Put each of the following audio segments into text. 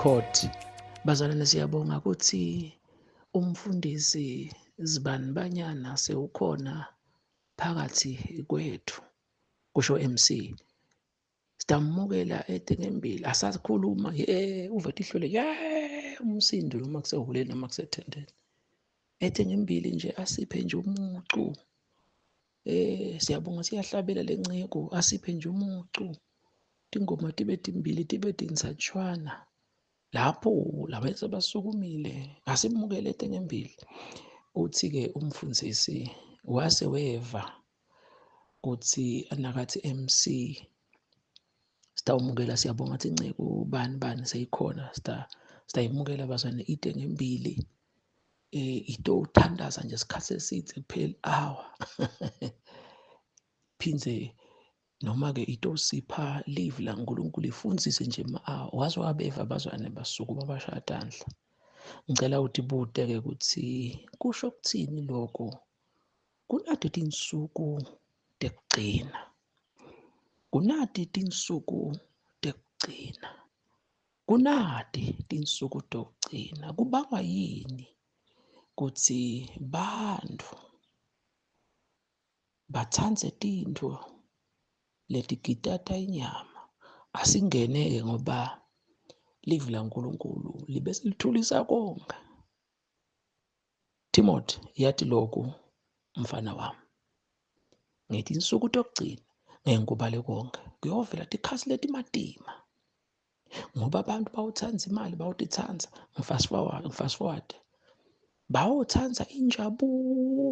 Court. Bazalwane, siyabonga ukuthi umfundisi Zibanibanyana sewukhona phakathi kwethu, kusho MC. Sitamukela etengembili asakhuluma ye uve tihlwele ye umsindo noma kusehholeni noma kusethendeni. Etengembili nje asiphe nje umucu. Siyabonga siyahlabela lenceko asiphe nje umucu. Tingoma tibe timbili tibe tintsatshwana. Lapho laba sebasukumile asimukele etengembili. Uthi-ke umfundisi wase weva kuthi anakathi MC sitawumukela, siyabonga athi inceku bani bani seyikhona, sitayimukela bazwane ite ngembili, itothandaza nje isikhathi eside kuphela hour phindze noma-ke itosipha live laNkulunkulu ifundzise nje ma-hour. Waze wabeva abazwane basukuma bashaya tandla. Ngicela utibute-ke ukuthi kusho kuthini lokho kunati tinsuku tekugcina, kunati tinsuku tekugcina, kunati tinsuku tokugcina. Kubangwa yini kutsi bantfu batsandze tintfo letigitata inyama? Asingene-ke ngoba livi laNkulunkulu libe selithulisa konke. Timothy, yathi lokhu mfana wami, ngetinsuku tokugcina ngeke ngikubale konke, kuyovela tikhathi letimatima ngoba abantu bawuthanda imali, bawutithandza. Ngifast forward, ngifast forward, bawuthanda injabulo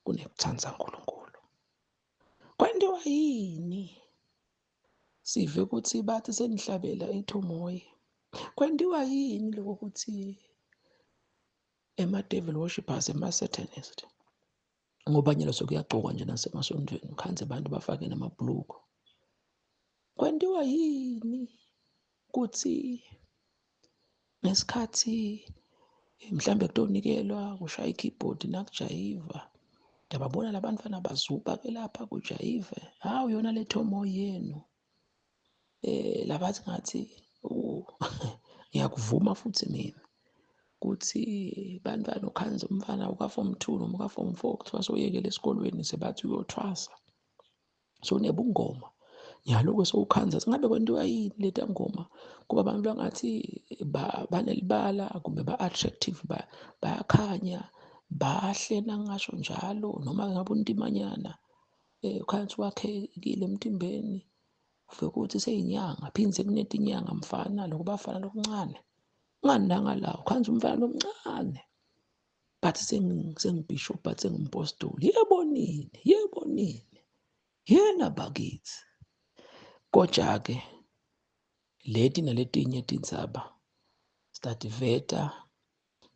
kunekuthanda uNkulunkulu. Kwenziwa yini? Sive ukuthi bathi senihlabela ithomoyi. Kwenziwa yini lokho ukuthi ema-devil worshippers, ema-satanist, ngoba nyalo sokuyagcokwa nje nasemasontweni ukhandze abantu bafake namabhuluko. Kwenziwa yini kuthi ngesikhathi mhlambe kutonikelwa kushaya i-keyboard nakujayiva, ndababona labantwana bazuba ke lapha kujayive, hawu yona le thomo yenu, labathi ngathi ngiyakuvuma futhi mina kuthi bantwana ukhanze umfana uka-form 2 noma uka-form 4 kuthiwa soyekele esikolweni sebathi uyothwasa sewunebungoma nyalo-ke sowukhanza singabe kwentiwa yini leta ngoma kuba abantu bangathi banelibala kumbe ba-attractive, bayakhanya bahle nangingasho njalo, noma ngabe untimanyana ukhanya ukuthi wakhekile emtimbeni uve ukuthi seyinyanga phindze kunetinyanga mfana lokhu bafana lokuncane ungani nangala ukhanza umfana lomncane but sengibishop but sengimpostoli. Yebo nini, yebo nini, yena bakithi. Koja-ke leti naletinye tindzaba sitativeta,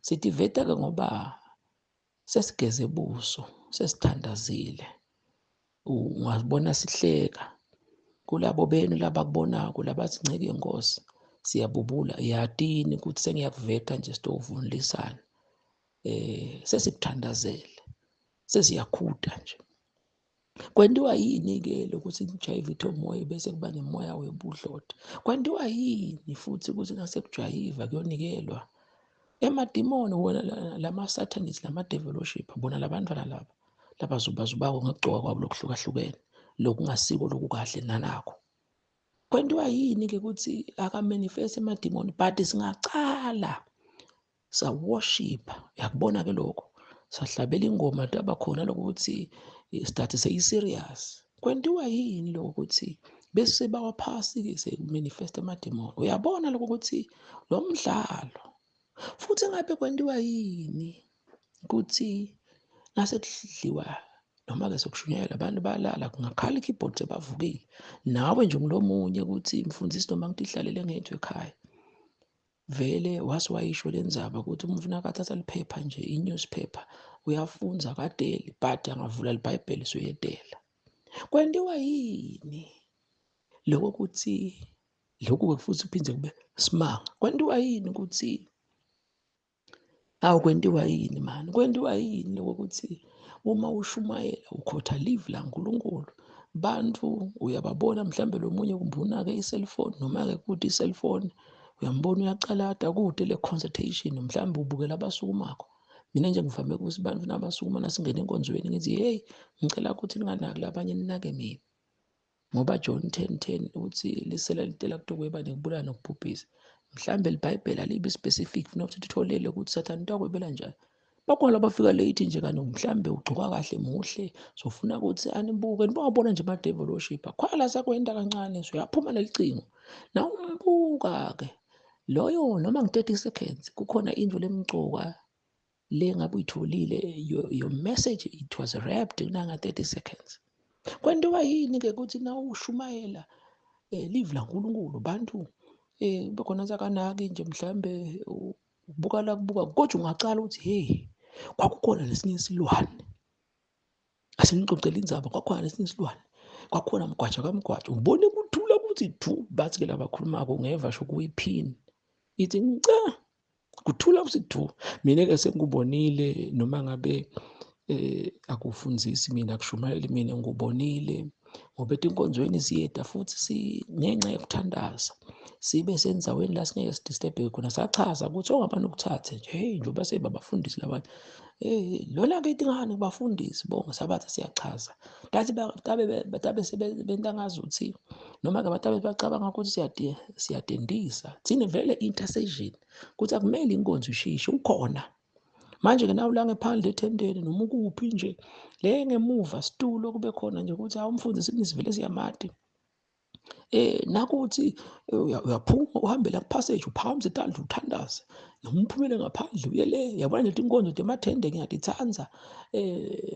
sitiveta-ke ngoba sesigeze buso, sesithandazile. Ungabona sihleka kulabo benu labakubonako labathi nceke yenkosi siyabubula, yatini ukuthi sengiyakuveta nje sitovunulisana, sesikuthandazele sesiyakhuda nje. Kwenziwa yini-ke lokuthi kujayive ithomoyi bese kuba nemoya webudloti? Kwenziwa yini futhi ukuthi nasekujayiva kuyonikelwa emadimoni wona lama-satanist lama-devil worship, bona labantwana laba labazubazubako ngokugcoka kwabo lokuhlukahlukene lokungasiko lokukahle nanakho. Kwenziwa yini-ke ukuthi akamanifest emadimoni? But singacala saworship, uyakubona ke lokho, sahlabela ingoma taba khona lokuthi start seyi-serious. Kwenziwa yini lokho ukuthi bese bawa phasi-ke sekumanifest emadimoni? Uyabona lokho ukuthi lo mdlalo futhi ngabe kwenziwa yini ukuthi nasekudliwa noma-ke sekushunyayelwa abantu balala kungakhala i-keyboard sebavukile, nawe nje ngilomunye ukuthi mfundisi noma ngitihlalele ngedwa ekhaya vele wase wayisho le ndzaba ukuthi umfuna akathatha liphepha nje i-newspaper uyafunza kadeli but angavula libhayibheli suyedela. Kwenziwa yini lokho ukuthi lokhu-ke futhi kuphinde kube simanga? Kwenziwa yini ukuthi awu kwenziwa yini mani? Kwenziwa yini lokho ukuthi uma ushumayela ukhotha live laNkulunkulu Bantu uyababona mhlambe lo munye kumbuna-ke i-cellphone noma-ke kude i-cellphone uyambona uyacalata kude le consultation mhlambe ubukela abasukumakho. Mina nje ngivame ukuthi bantu nabasukuma nasingena enkonzweni ngithi hey ngicela ukuthi ninganaki labanye ninake mina. Ngoba John 10:10 uthi lisela litela kutokweba nekubulala nokubhubhisa. Mhlambe libhayibheli alibi specific funa ukuthi utholele ukuthi sathane utakwebela njani. Bakhona labafika late nje kanti mhlambe ugcoka kahle muhle sofuna ukuthi anibuke nibawabona nje ama-devil worshipper khwala sakwenta kancane so uyaphuma nelicingo nawumbuka-ke loyo noma ngu-30 seconds kukhona into lemcoka le ngabe uyitholile your message it was wrapped nanga-30 seconds. Kwentiwa yini-ke ukuthi na ushumayela live laNkulunkulu bantu bekhona sakanaki nje mhlambe ubuka la kubuka kodwa ungacala ukuthi hey kwakukhona lesinye isilwane asinixoxele indzaba kwakhona lesinye isilwane kwakhona mgwaja kamgwaja ubone kuthula kuthi thu bathi ke labakhulumako ungeva sho kuyiphini ithi nca kuthula kuthi thu. Mina ke sengikubonile noma ngabe akufundzisi mina akushumayeli mina ngikubonile ngoba etinkonzweni siyeda futhi singenxa yokuthandaza sibe sendzaweni la singeke sidisturbeke khona. Sachaza ukuthi ongabani ukuthathe nje hey njengoba sebabafundisi labantu lona ke ingane kubafundisi bonke sabathi siyachaza tathi batabe sebenta ngazuthi noma ke batabe bacabanga ukuthi siyadendisa thina vele intercession ukuthi akumele inkonzo ishishe ukhona. Manje ke nawe la ngephandle ethendeni noma ukuphi nje le ngemuva situlo kube khona nje ukuthi awumfundisi nisivele siyamati nakuthi uyaphuma uhambe la passage uphakamise itandla uthandaze noma uphumele ngaphandle uye le yabona nje inkonzo emathende ngiyadithanda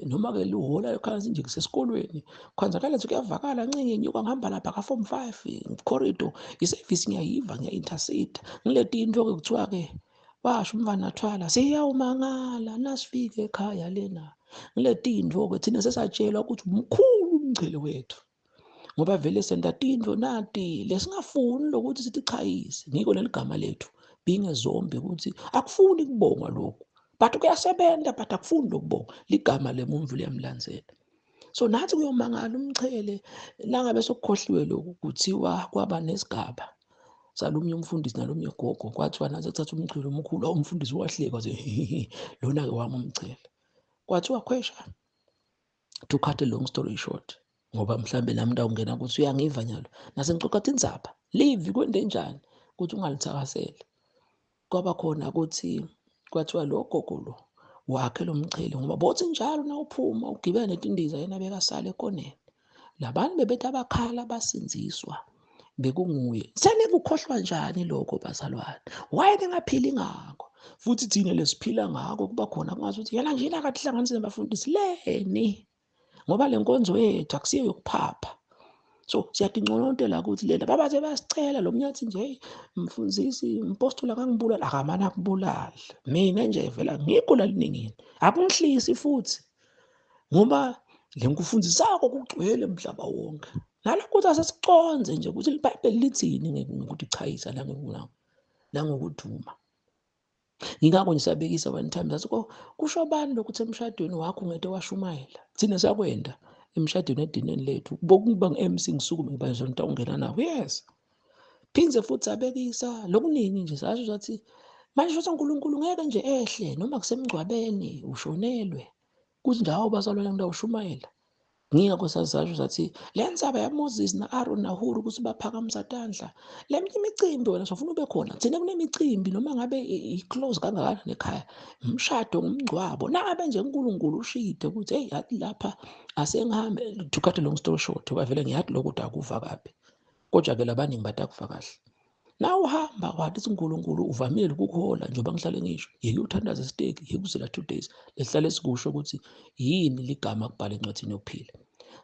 noma ke lihola khansi nje kusesikolweni khonzakala nje kuyavakala ncinge nyuka ngihamba lapha ka form 5 corridor iservice ngiyayiva ngiya intercede ngileti into ke kuthiwa ke basho umfana thwala siyawumangala nasifike ekhaya lena. Ngileti into ke thina sesatshelwa ukuthi umkhulu umchele wethu ngoba vele senta tintfo nati lesingafuni lokuthi sithi chayise ngiko leligama lethu being a zombie ukuthi akufuni kubongwa lokhu but kuyasebenza but akufuni lokubonga ligama lemumvu liyamlandzela. So nathi kuyomangala umchele nangabe sokukhohliwe lokhu kuthiwa kwaba nesigaba salomnye umfundisi nalomnye gogo kwathiwa nathi kuthatha umchele omkhulu umfundisi wahleka wathi lona-ke wami umchele kwathiwa khwesha. To cut a long story short ngoba mhlambe nami ndawungena ukuthi uyangiva nyalo nasengixoxa indzaba live kwente njani ukuthi ungalithakaseli. Kwaba khona ukuthi kwathiwa lo gogo lo wakhe lo mchele ngoba bothi njalo nawuphuma ugibela netindiza yena bekasala ekoneni labantu bebethi abakhala basinziswa bekunguye. Senikukhohlwa njani lokho bazalwane? Why ningaphili ngakho? Futhi thina lesiphila ngakho kuba khona kungathi yena nje akatihlanganise nabafundisi leni ngoba le nkonzo yethu akusiyo yokuphapha. So siyadinconontela ukuthi lena babaze bayasicela lo mnyathi nje hey mfundisi mpostoli akangibulala akamane akubulala mina nje vela ngikho laliningini akungihlisi futhi ngoba le nkufundisako kugcwele umhlaba wonke. Nalokho ukuthi asesiconze nje ukuthi iBhayibheli lithini ngokuthi chayisa nangokuduma. Ngingakho nje sabekisa one time sathi kusho bani lokuthi emshadweni wakho ngete washumayela. Thina sakwenda emshadweni edineni lethu bokuba ngu-MC ngisukume ngiba nje ungena nawo yes. Phindze futhi sabekisa lokuningi nje sasho sathi manje futhi uNkulunkulu ngeke nje ehle noma kusemngcwabeni ushonelwe kuthi nje hawu bazalwane ngidawushumayela. Ngingakho sasasho sathi le ndzaba yaMoses na-Aaron naHuri ukuthi baphakamisa tandla le minye imicimbi wena sofuna ube khona thina kunemicimbi noma ngabe i-close kangakanani ekhaya umshado ngumngcwabo nangabe nje uNkulunkulu ushide ukuthi hey yathi lapha asengihambe to cut a long story short ngoba vele ngiyathi lokho ukuthi akuva kabi kodwa ke labaningi batakuva kahle. Na uhamba wathi uNkulunkulu uvamile ukukuhola njengoba ngihlale ngisho yeke uthandaza esiteki yeke uzela 2 days lesihlale sikusho ukuthi yini ligama kubhala encwadini yokuphila.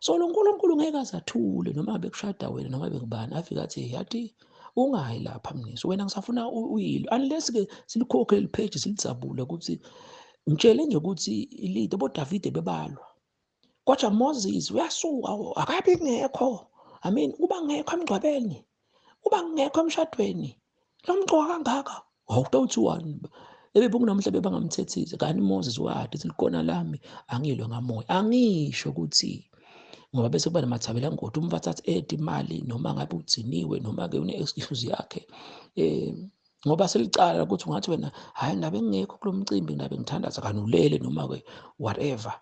So lo nkulunkulu ngeke azathule noma bekushada wena noma bekubani afike athi yathi ungayi lapha mnisi wena ngisafuna uyilo unless ke silikhokhe leli page silidzabule ukuthi ngitshele nje ukuthi ilide boDavide bebalwa kodwa Moses uyasuka akabi ngekho. I mean kuba ngekho emngcwabeni kuba ngekho emshadweni lo mgcoka kangaka awutawuthiwani ebebukunamhla bebangamthethisi kanti Moses wathi likona lami angilwe ngamoya. Angisho ukuthi Ngoba bese kuba namathabela ngoti, umfati athi ede imali noma ngabe udziniwe noma ke une-excuse yakhe. Ngoba selicala ukuthi ungathi wena hhayi ndabe ngingekho kulo mcimbi, ndabe ngithandaza kanti ulele noma-ke whatever.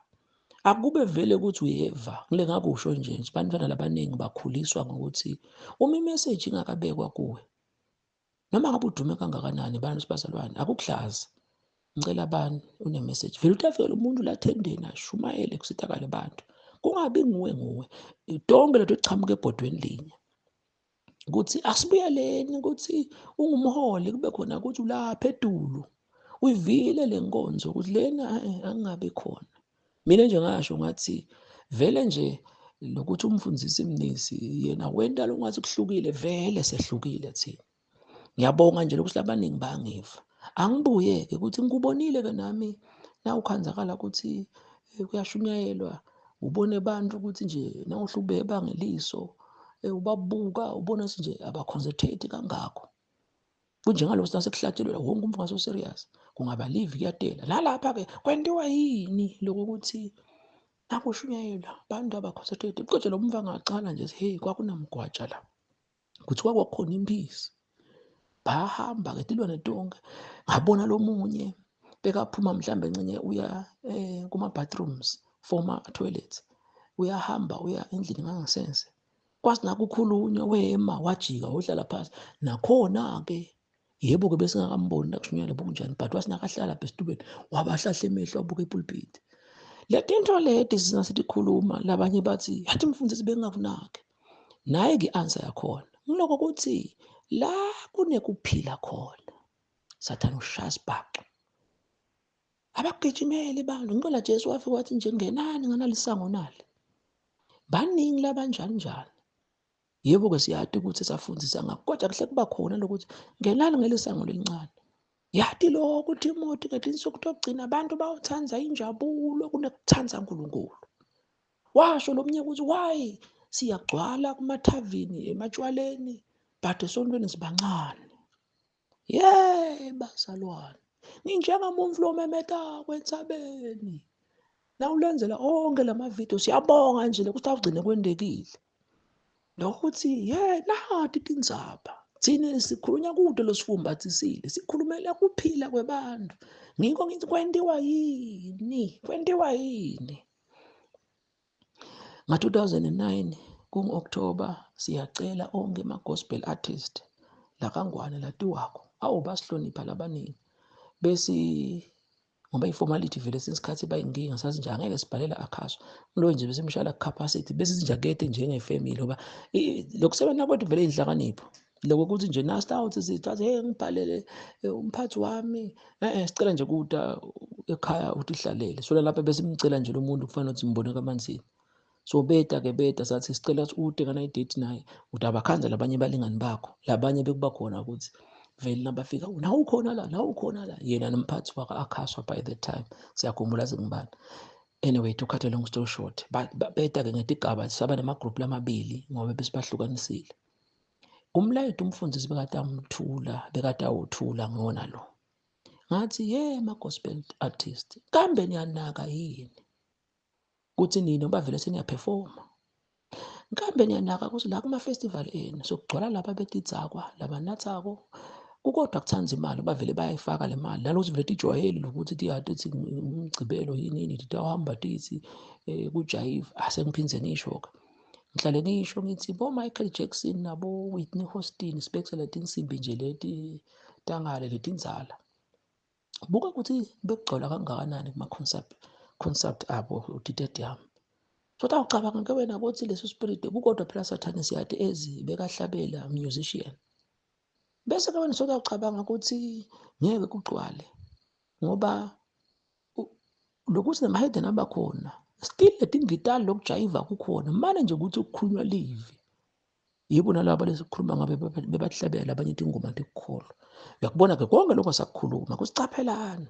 Akube vele ukuthi uyeva, ngile ngakusho nje nje abantwana labaningi bakhuliswa ngokuthi uma imeseji ingakabekwa kuwe, noma ngabe udume kangakanani bantu bazalwane, akukuhlazi. Ngicela bani une-message vele uthi afike lo muntu la thendeni ashumayele kusithakale abantu, kungabi nguwe nguwe tonke leto ichamuka ebhodweni linye ukuthi asibuyeleni ukuthi ungumholi, kube khona ukuthi ulapha edulu uyivile le nkonzo ukuthi lena angingabi khona. Mina nje ngasho ngathi vele nje lokuthi umfundisi Mnisi yena wenta longathi kuhlukile, vele sehlukile thina. Ngiyabonga nje lokuthi labaningi bangiva. Angibuye-ke ukuthi ngikubonile-ke nami nawukhanzakala ukuthi kuyashunyayelwa, ubone abantu ukuthi nje nawuhle ubeba ngeliso, ubabuka ubona ukuthi nje abaconcentrate kangako. Kunjengalokhu sasekuhlatshelelwa wonke umuntu ngaso serious, kungaba live kuyatela. Nalapha-ke kwentiwa yini lokuthi nakushunyayelwa abantu abaconcentrate? Kodwa lo mfana ngaqala nje hey kwakunamgwaja la, kuthiwa kwakukhona impisi, bahamba-ke tilwane tonke. Ngabona lo munye bekaphuma mhlambe encenye uya kuma-bathrooms, former toilets, uyahamba uya endlini ngangasese, kwathi nakukhulunywa wema wajika wohlala phansi. Nakhona-ke yebo-ke besingakamboni nakushunyayelwa bunjani, but wathi nakahlala lapha esitubeni wabahlahla emehlo wabuka epulpiti. Le tinto leti singasithi khuluma, labanye bathi yathi mfundisi bengingakunaki. Naye-ke i-answer yakhona ngiloko ukuthi la kunekuphila khona Sathane ushaya isibhaxu, abagijimele bantu. Ngicela Jesu wafika wathi nje ngenani nganalisango nali, baningi labanjani njani. Yebo-ke siyati ukuthi safundisa ngakho, kodwa kuhle kuba khona lokuthi ngenani ngelisango lelincane. Yati lokho uTimothy ngetinsuku tokugcina abantu bawuthanda injabulo kunekuthanda uNkulunkulu. Washo lo mnyaka ukuthi why siyagcwala kumathavini ematshwaleni but esontweni sibancane. Ye bazalwane, nginjengamuntu lomemetako entsabeni. Nawulenzela onke lamavidiyo siyabonga nje lokuthi awugcine kwendekile. Lokuthi ye nati tindzaba thina sikhulunywa kude losifumbathisile, sikhulumela kuphila kwebantu. Ngikho ngithi kwentiwa yini, kwentiwa yini. Nga-2009 kungu-October siyacela onke ama-gospel artist lakangwane latiwako awu basihlonipha labaningi besi ngoba i-formality vele sinsikhathi bayinkinga, sathi nje angeke sibhalela akhaso lo nje besimshala capacity bese sinjakete njengefamily ngoba lokusebenza kwethu vele inhlakanipho lokho ukuthi nje nasta uthi sithi hey ngibhalele umphathi wami sicela nje kuda ekhaya uthi ihlalele so lapha besimcela nje lo muntu kufanele ukuthi simbone kamanzini. So beta ke beta sathi sicela ukuthi ude kana idate naye uthi abakhanza labanye balingani bakho labanye bekuba khona ukuthi vele nabafika nawu khona la nawu khona la yena nomphathi waka akhaswa by the time siyakhumbula singubani. Anyway, to cut a long story short, beta ke ngetigaba saba nama group lamabili ngoba besibahlukanisile. Umlayito umfundisi bekade amthula bekade awuthula ngona lo. Ngathi ye ma gospel artist kambe niyanaka yini kuthi nini ngoba vele seniyaperforma, kambe niyanaka ukuthi la kuma festival enu sokugcwala laba betidzakwa labanathako kukodwa kuthanda imali bavele bayayifaka le mali nalokuthi vele tijwayele lokuthi tiyati ukuthi umgcibelo yini yini titawuhamba tithi kujayiva. Asengiphindze ngisho-ke ngihlale ngisho ngithi bo Michael Jackson nabo Whitney Houston sibekisela tinsimbi nje leti tangale letindzala, buka ukuthi bekugcwala kangakanani kuma concept abo utitedium. So tawucabanga ke wena ukuthi leso spirit kukodwa phela Sathane siyati ezi bekahlabela musician, bese ke wena sokuyacabanga ukuthi ngeke kugcwale ngoba lokuthi namahedeni abakhona still letingitali lokujayiva kukhona mane nje ukuthi ukukhulunywa live. Yebo nalaba lesikhuluma ngabe bebahlabela abanye tingoma tekukholwa, uyakubona ke konke lokho sakukhuluma kusicaphelani.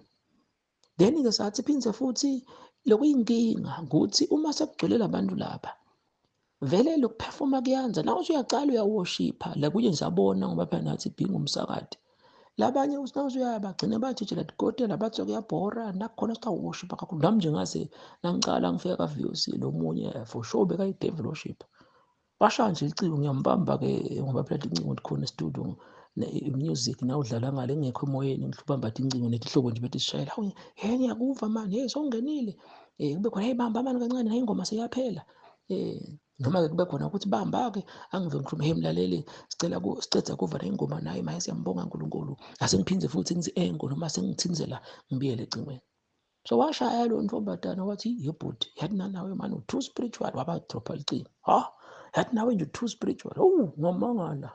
Then ke sathi phindze futhi lokuyinkinga ukuthi uma sekugcwele labantu laba vele lokuperforma kuyanza nawe usuyacala uyaworshipha la kunye ngisabona ngoba phela nathi being umsakade. Labanye uthi nawusuyaya bagcine bajijela tikotela bathi kuyabhora nakukhona sitawuwoshipha kakhulu. Nami nje ngase nangicala ngifika ka-V_O_C lo munye for sure bekayi-devil worship. Bashaya nje icingo ngiyambamba-ke ngoba phela tincingo tikhona e-studio music nawudlala ngale ngekho emoyeni ngihlubamba tincingo netihlobo nje bethi sishayela hawu he ngiyakuva mani hey sewungenile kube khona hey bamba mani kancane nayo ingoma seyaphela noma-ke kube khona ukuthi bamba-ke angive ngikhulume hey mlaleli sicela siceda kuva le ngoma naye maye siyambonga uNkulunkulu asengiphinde futhi ngithi engo noma sengithinzela ngibuyele ecingweni. So washaya lo ntombazana wathi yebhuti yathi nanawe mani u-too spiritual, wabadropha licingo. Ha yathi nawe nje u-too spiritual, owu ngamangala.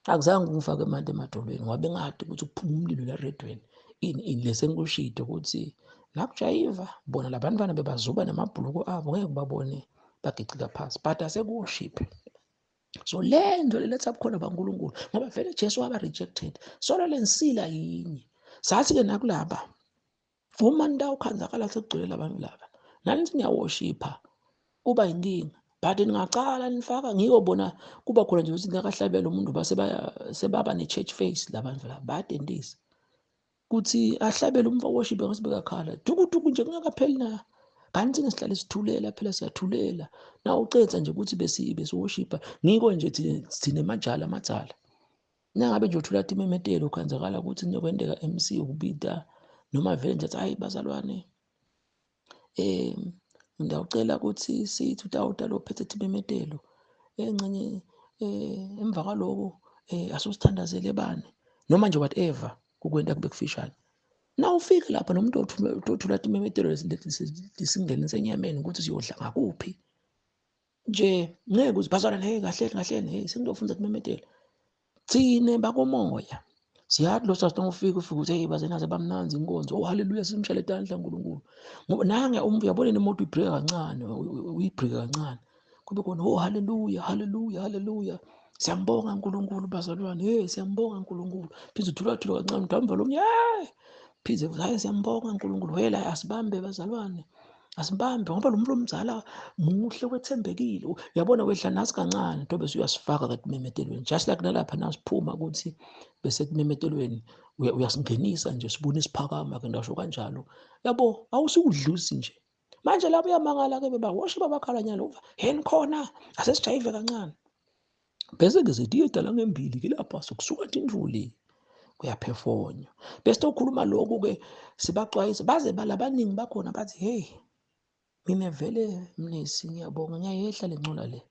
Akuzange kungifake emanti emadolweni ngoba bengadi ukuthi kuphuma umlilo la redweni ini ini lese ngikushide ukuthi nakujayiva bona labantwana bebazuba namabhuluko abo ngeke babone bagicika phansi but asekuwoshiphe. So le nto leletha bukhona baNkulunkulu ngoba vele Jesu waba rejected solo lensila yinye. Sathi-ke nakulaba uma nitawukhanzakala sekugcwele labantu laba nani nithi niyawoshipha kuba yinkinga but ningacala nifaka ngiko bona kuba khona nje ukuthi nakahlabela umuntu base sebaba ne-church face labantu laba bayadentisa kuthi ahlabele umfo worship ngase bekakhala dukuduku nje kungakapheli na kanti thina sihlale sithulela phela siyathulela na ucetha nje ukuthi besiworshipha ngiko nje thina emajala amadzala nangabe nje uthula timemetelo kwenzakala ukuthi kunokwenteka MC ukubida noma vele nje athi hayi bazalwane ngiyawucela ukuthi sithi utawuta lo phethe timemetelo engxenye emva kwaloko asusithandazele bani noma nje whatever kukwenta kube kufishane. Na ufike lapha nomuntu othula timemetelo lesingenisa enyameni ukuthi siyodla ngakuphi nje ngeke uze bazalwane hey kahleni kahleni hey sengizofunda timemetelo. Thine bakomoya siyathi lo sasitong ufike ufike uthi hey bazenaze bamnanzi inkonzo, oh haleluya simshayele tandla uNkulunkulu. Ngoba nange umuntu uyabona imoto uyibreka kancane uyibreka kancane kube khona oh haleluya haleluya haleluya siyambonga uNkulunkulu bazalwane, hey siyambonga uNkulunkulu. Phinde uthula thula kancane udamba lo hey phinde hayi siyambonga uNkulunkulu wela asibambe bazalwane asibambe ngoba lo muntu omzala muhle wethembekile. Uyabona wehla nasi kancane into bese uyasifaka ekumemetelweni just like nalapha nasiphuma ukuthi bese kumemetelweni uyasingenisa nje sibone isiphakama ke ndasho kanjalo yabo awusukudlusi nje manje lapho uyamangala ke bebawosha babakhala nyalo yeni khona asesijayive kancane bese ke sithi idala ngembili ke lapha sokusuka tindvuli kuyaphefonywa bese ukhuluma lokhu ke sibaxwayisa baze balabaningi bakhona bathi hey mina vele mnisi ngiyabonga ngiyayehla lencola le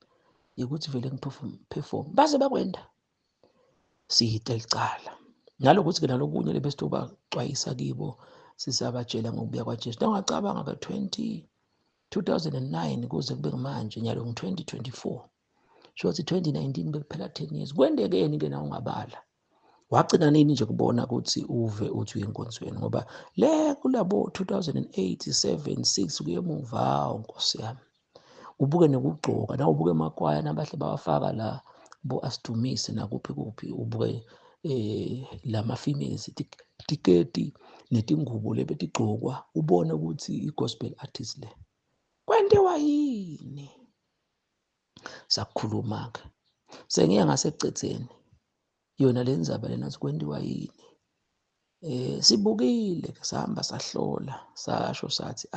yokuthi vele ngiperform baze bakwenda siyite licala nalokuthi ke nalokunye lebese tobaxwayisa kibo sisabatshela ngokubuya kwaJesu. Nawungacabanga ka 2009 kuze kube manje nyalo ngu-2024 sho ukuthi 2019 bekuphela 10 years kwendekeni ke na ungabala wagcina nini nje kubona ukuthi uve uthi uye enkonzweni ngoba le kulabo 2008 7 6 kuye emuva hawu nkosi yami ubuke nokugcoka na ubuke emakwaya nabahle bawafaka la bo asidumise nakuphi kuphi ubuke lama females tiketi netingubo lebetigcokwa ubone ukuthi i-gospel artist le kwentewa yini. Sakukhuluma ke sengiya ngasekucedzeni yona le ndzaba lena sikwentiwa yini. Sibukile ke sahamba sahlola sasho sathi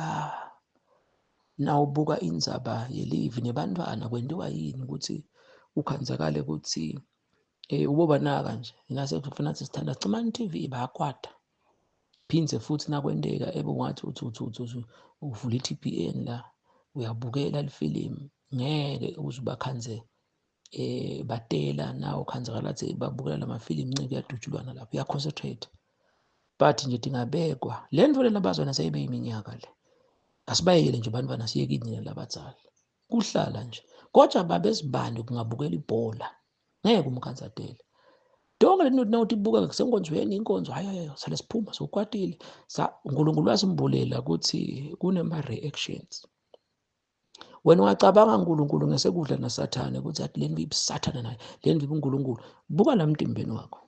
nawubuka indzaba yelivi nebantwana kwentiwa yini ukuthi ukhanzakale ukuthi ubobanaka nje nase kufuna sithanda cimani TV bayakwata phindze futhi nakwenteka ebungathi uthi uthi uthi uvula i-TPN la uyabukela lifilimu ngeke uze ubakhanze batela nawo khanzakala athi babukela lamafilimu ncike kuyadutshulwana lapho uyaconcentrate but nje dingabekwa le nto lena bazona seyibe iminyaka le asibayekele nje bantwana siye kini labadzala kuhlala nje kodwa babesibani kungabukela ibhola ngeke umkhanzatele donke le nto nawuthi ibuka kusenkonzweni inkonzo hayi hayi sale siphuma sokwatile uNkulunkulu wasimbulela ukuthi kunema reactions. Wena ungacabanga uNkulunkulu ngesekudla naSathane ukuthi athi le nto ibusathane naye le nto ibuNkulunkulu. Buka la mtimbeni wakho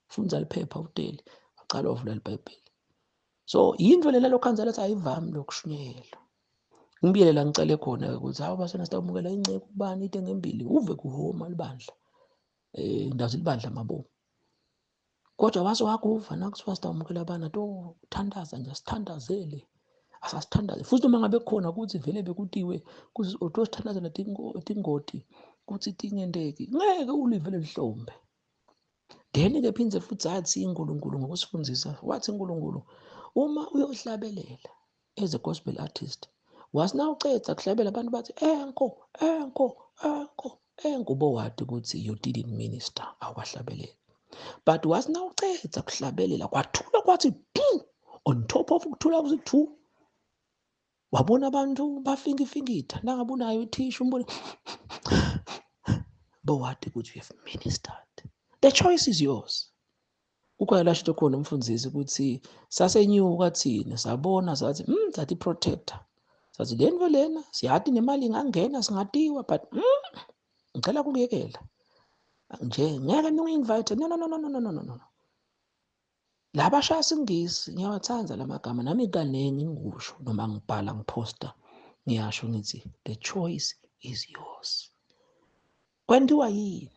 fundza liphepha utele wacala wavula iBhayibheli. So yinto lena lokhanzela athi ayivami lokushunyayelwa. Ngibuyele la ngicele khona ukuthi hawu basona sitamukela inceku kubani into engembili uve kuhoma libandla ndazi libandla mabomu. Kodwa waze wakuva nakuthiwa sitawumukela abana tothandaza nje asithandazele asasithandaze futhi noma ngabe khona ukuthi vele bekutiwe utosithandazela tingoti kuthi tingendeki ngeke ulive lelihlombe. Then-ke phinde futhi athi uNkulunkulu ngokusifundisa wathi uNkulunkulu uma uyohlabelela as a gospel artist wathi nawuceda kuhlabela abantu bathi enko enko enko enko ubowati ukuthi you didn't minister awukahlabelela but wathi nawuceda kuhlabelela kwathula kwathi du on top of ukuthula kuthi thu wabona abantu bafingifinkitha nangabe unayo ithishu umbone bowati ukuthi you have ministered. The choice is yours. Kukhona la shito khona umfundisi ukuthi sasenyuka thina sabona sathi sathi protector sathi le nto lena siyati nemali ingangena singatiwa but ngicela kukuyekela nje ngeke ningi-invite. No, no, no, no, no, no, no, no. Laba shaya isingisi ngiyawathanda lamagama nami kaningi ngikusho noma ngibhala ngiphosta ngiyasho ngithi the choice is yours. Kwentiwa yini?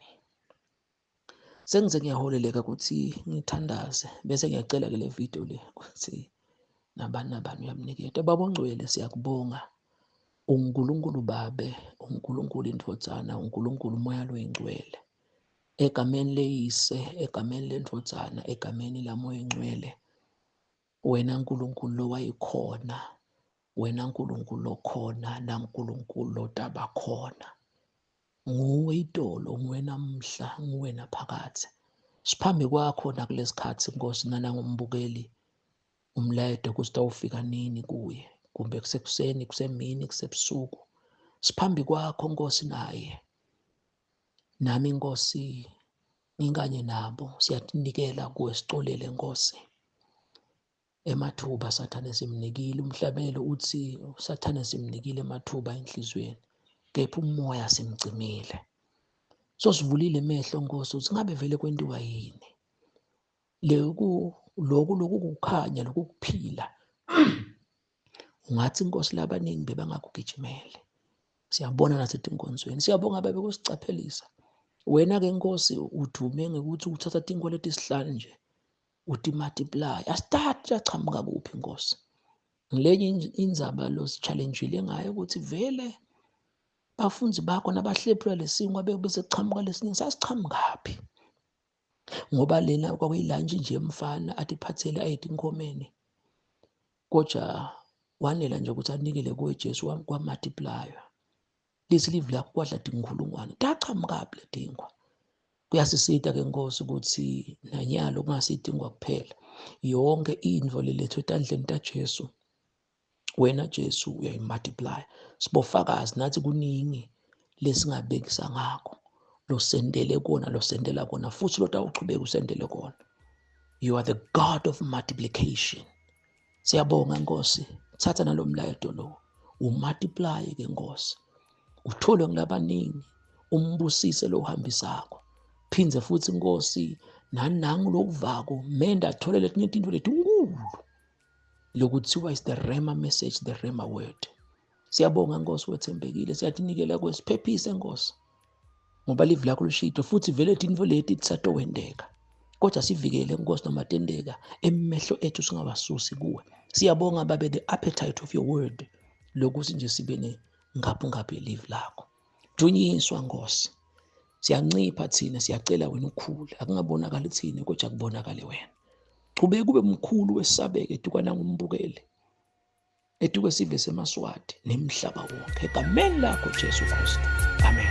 Sengize ngiyaholeleka ukuthi ngithandaze bese ngiyacela ke le video le ukuthi nabani nabani uyamniketa. Baba ongcwele siyakubonga. UNkulunkulu Babe, uNkulunkulu iNdvodzana, uNkulunkulu uMoya loyiNgcwele. Egameni leyise, egameni lendvodzana, egameni laMoya oNgcwele. Wena Nkulunkulu lowayikhona, wena Nkulunkulu lokhona naNkulunkulu lotaba khona. Nguwe itolo, nguwe namhla, nguwe naphakadze. Siphambi kwakho nakulesikhathi Nkosi nanangumbukeli umlayeto ukuthi tawufika nini kuye kumbe kusekuseni kusemini kusebusuku. Siphambi kwakho Nkosi naye. Nami Nkosi nginganye nabo siyatinikela kuwe sicolele Nkosi. Emathuba Sathane simnikile umhlabelo uthi Sathane simnikile emathuba enhliziyweni kepha umoya simcimile. So sivulile emehlo Nkosi ukuthi ngabe vele kwentiwa yini. Lokhu lokhu lokukukhanya lokukuphila ungathi inkosi labaningi bebangakugijimele. Siyabona nasetinkonzweni siyabonga babe kusicaphelisa. Wena ke Nkosi udume ngekuthi uthatha tinkwa letisihlanu nje uti multiply asithathe achamuka kuphi Nkosi. Ngilenye indzaba lo si-challenge-ile ngayo ukuthi vele bafundzi bakho nabahlephula lesinkwa bese kuchamuka lesinye sasichamukaphi. Ngoba lena kwakuyilantshi nje mfana atiphathele ayetinkomeni kodwa wanela nje ukuthi anikele kuwe Jesu kwamultiplywa. Lithi livi lakho kwadla tinkhulungwane tachamukaphi letinkwa. Kuyasisita ke Nkosi ukuthi nanyalo kungasitinkwa kuphela yonke intfo lelethwe etandleni taJesu wena Jesu uyayimultiply. Sibofakazi nathi kuningi lesingabekisa ngakho losendele kona losendela kona futhi lotawuchubeka usendele kona. You are the God of multiplication. Siyabonga Nkosi, thatha nalomlayeto lo umultiply ke Nkosi, uthole ngulabaningi umbusise lo uhambisako. Phindze futhi Nkosi nanangu lokuvako menda athole letinye tintfo letinkulu lokuthiwa is the Rhema message, the Rhema word. Siyabonga Nkosi wethembekile, siyatinikela kuwe, siphephise Nkosi ngoba livi lakho lishito futhi vele tintfo leti tisatowenteka kodwa sivikele Nkosi noma tenteka emehlo ethu singawasusi kuwe. Siyabonga babe the appetite of your word lokuthi nje sibe ngaphu ngaphu yelivi lakho. Dunyiswa Nkosi, siyancipha thina siyacela wena ukhule, akungabonakali thina kodwa kubonakale wena. Chubeka ube mkhulu wesabeke etukwana ngumbukeli etukwe sive semaswati nemhlaba wonke egameni lakho Jesu Kristu, amen.